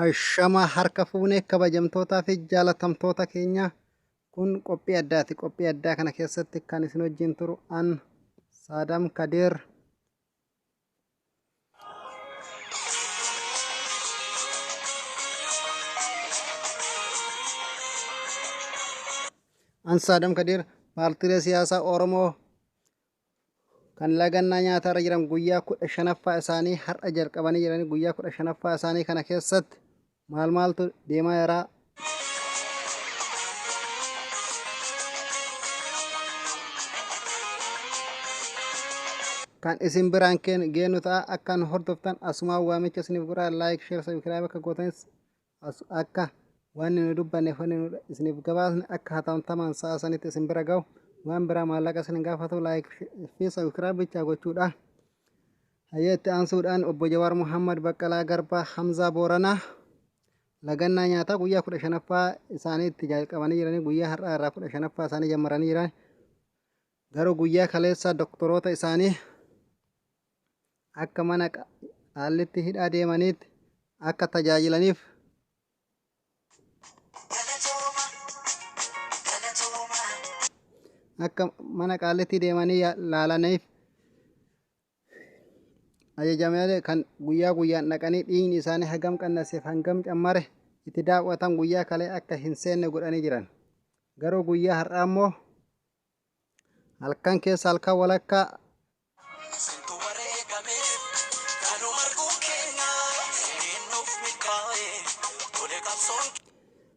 Ashama harka fuunee kabajamtootaa fi jaalatamtoota keenya kun qophii addaati. Qophii addaa kana keessatti kan isin wajjin turu an Saadam Kadir. An Saadam Kadir paartiilee siyaasaa Oromoo kan lagannaa nyaataa irra jiran guyyaa 15ffaa isaanii har'a jalqabanii jiranii guyyaa 15ffaa isaanii kana keessatti maal maaltu deemaa jira? Kan isin biraan geenyu ta'a. Akka nu hordoftan asumaan waamicha isiniif godhaa. Like, share, subscribe akka gootanis akka wanni nu dubbanneef wanni nu isiniif gabaasne akka hatamtamaan sa'a sanitti isin bira ga'u waan biraa maallaqa isin hin gaafatu like fi subscribe bichaa gochuudha. Hayyee itti aansuudhaan obbo Jawaar Muhammad Baqqalaa Garbaa Hamzaa Booranaa lagannaa nyaataa guyyaa 15ffaa isaanii itti jalqabanii jiranii guyyaa har'aa irraa 15ffaa isaanii jammaranii jiran. Garuu guyyaa kaleessaa doktoroota isaanii akka mana qaallitti hidhaa deemaniitti akka tajaajilaniif akka mana qaallitti deemanii laalaniif ajajamee kan guyyaa guyyaan dhaqanii dhiigni isaanii hagam qannaseef hangam cammare itti daawwatan guyyaa kalee akka hin seenne godhanii jiran. Garuu guyyaa har'aa immoo halkan keessa halkan walakkaa Sintu wareegameef kanuma arguun keenya nuuf milkaa'e tole qabsoon.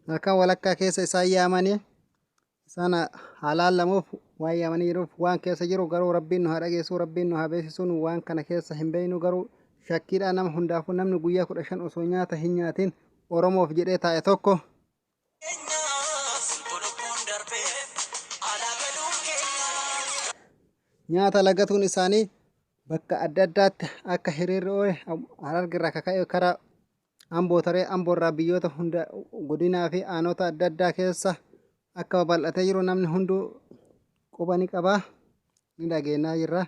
Halkan walakkaa keessa isaan yaamanii isaan haalaan lamuuf waan yaamanii jiruuf waan keessa jiru garuu rabbiin nu haa dhageessu, rabbiin nu haa beeksisu. Nu waan kana keessa hin beeknu, garuu shakkiidhaan nama hundaafuu namni guyyaa 15 osoo nyaata hin nyaatin Oromoof jedhee taa'e tokko Sintu lubbuun darbeef alaa galuun keenya. Nyaata lagatuun isaanii bakka adda addaatti akka hiriirri oole Hararge irraa kaka'e karaa Amboo taree Amboo irraa biyyoota hunda godinaa fi aanota adda addaa keessa akka babal'atee jiru namni hunduu quba ni qaba, ni dhageenyaa jirra.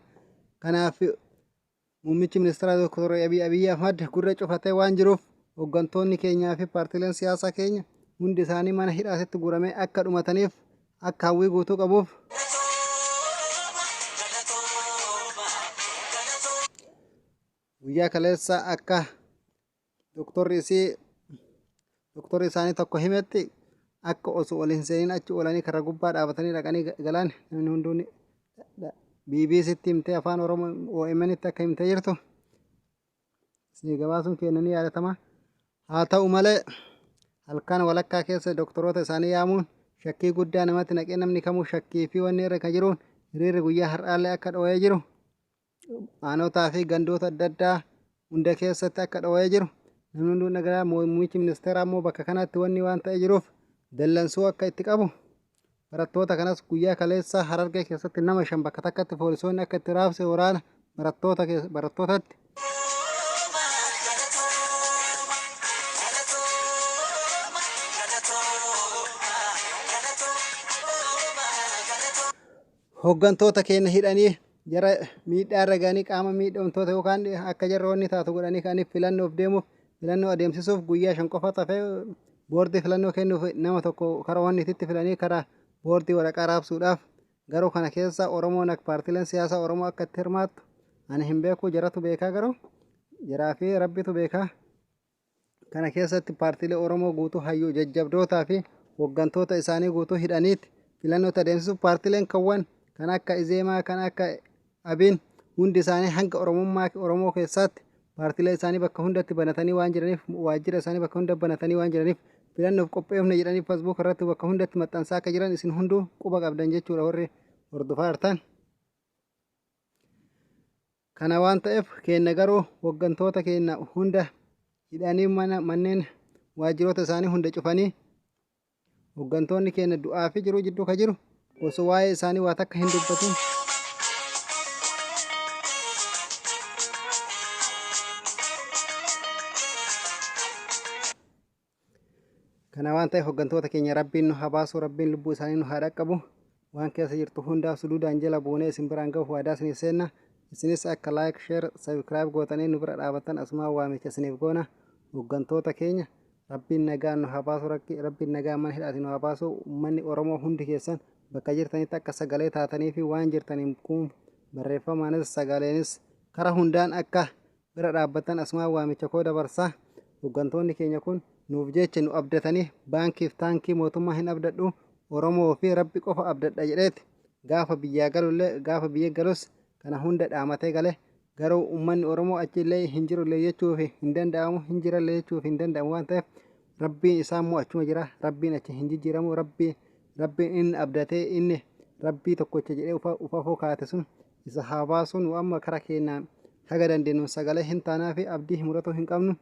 Kanaaf muummichi ministeeraa Dr. Abiy Abiy Ahmad gurra cufatee waan jiruuf hooggantoonni keenyaa fi paartiileen siyaasaa keenya hundi isaanii mana hidhaasitti guuramee akka dhumataniif akka hawwii guutuu qabuuf guyyaa kaleessa akka doktorri isii doktorri isaanii tokko himetti akka osoo ol hin seenin achi oolanii karra gubbaa dhaabatanii dhaqanii galan namni hunduu BBCtti himtee afaan Oromoo OMNtti akka himtee jirtu isinii gabaasuun keenya ni yaadatama. Haa ta'u malee halkan walakkaa keessa doktoroota isaanii yaamuun shakkii guddaa namatti naqee namni kamuu shakkii fi wanni irra kan jiruun hiriirri guyyaa har'aallee akka dhoo'ee jiru aanotaa fi gandoota adda addaa hunda keessatti akka dhoo'ee jiru namni hunduu dhagahaa. Muummichi ministeeraa immoo bakka kanatti wanni waan ta'ee jiruuf dallansuu akka itti qabu barattoota kanas guyyaa kaleessaa Harargee keessatti nama 5 bakka takkatti poolisoonni akka itti raabse waraana barattoota barattootatti hooggantoota keenya hidhanii jara miidhaa irra ga'anii qaama miidhamtoota yookaan akka jarri wanni taatu godhanii ka'anii filannoof deemuuf filannoo adeemsisuuf guyyaa 5 qofa tafee boordii filannoo kennuuf nama tokko karaa wanni itti filanii karaa boordii waraqaa raabsuudhaaf. Garuu kana keessa Oromoon akka paartiileen siyaasaa Oromoo akka itti hirmaattu ani hin beeku, jaratu beekaa, garuu jaraa fi rabbitu beekaa. Kana keessatti paartiilee Oromoo guutuu hayyuu jajjabdootaa fi hooggantoota isaanii guutuu hidhaniiti filannootti adeemsisuuf paartiileen kawwan kan akka Izeemaa kan akka Abiin hundi isaanii hanga Oromummaa Oromoo keessaatti paartiilee isaanii bakka hundatti banatanii waan jiraniif waajjira isaanii bakka hunda banatanii waan jiraniif filannoof qopheeffne jedhanii Facebook irratti bakka hundatti maxxansaa akka jiran isin hunduu quba qabdan jechuudha warri hordofaa jirtan. Kana waan ta'eef keenya garuu hooggantoota keenya hunda hidhanii mana manneen waajjiroota isaanii hunda cufanii hooggantoonni keenya du'aa fi jiruu jidduu ka jiru osoo waa'ee isaanii waa takka hin dubbatin. Kana waan ta'eef hooggantoota keenya rabbiin nu haa baasu, rabbiin lubbuu isaanii nu haa dhaqqabu. Waan keessa jirtu hundaaf suduudaan jala buunee isin biraan gahuuf waadaa isiniif seenna. Isinis akka like, share, subscribe gootanii nu bira dhaabattan asumaan waamicha isiniif goona. Hooggantoota keenya Rabbiin nagaan nu haa baasu, Rabbiin nagaan mana hidhaati nu haa baasu. Uummanni Oromoo hundi keessan bakka jirtanitti akka sagalee taatanii fi waan jirtaniin kun barreeffamaanis sagaleenis karaa hundaan akka bira dhaabbatan asumaan waamicha koo dabarsa. Hooggantoonni keenya kun nuuf jecha nu abdatanii, baankiif taankii mootummaa hin abdadhu, Oromoo fi Rabbi qofa abdadha jedheeti gaafa biyyaa galullee, gaafa biyya galus kana hunda dhaamatee gale. Garuu uummanni Oromoo achi illee hin jirullee jechuuf hin danda'amu, hin jirallee jechuuf hin danda'amu waan ta'eef, Rabbiin isaa immoo achuma jira. Rabbiin achi hin jijjiiramu. Rabbiin inni abdatee, inni Rabbii tokkocha jedhee ufafoo kaate sun isa haa baasuun. Nu amma kara keenyaan haga dandeenyu sagalee hin taanaa fi abdii muratuu hin qabnu.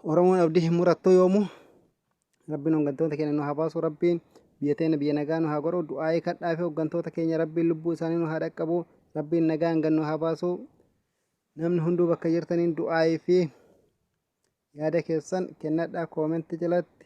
Oromoon abdii hin murattu yoomuu. Rabbiin hooggantoota keenya nu haa baasu. Rabbiin biyya teenya biyya nagaa nu haa godhu. Du'aa'ii kadhaa fi hooggantoota keenya Rabbiin lubbuu isaanii nu haa dhaqqabu. Rabbiin nagaan gad nu haa baasu. Namni hunduu bakka jirtaniin du'aa'ii fi yaada keessan kennadhaa koomentii jalatti.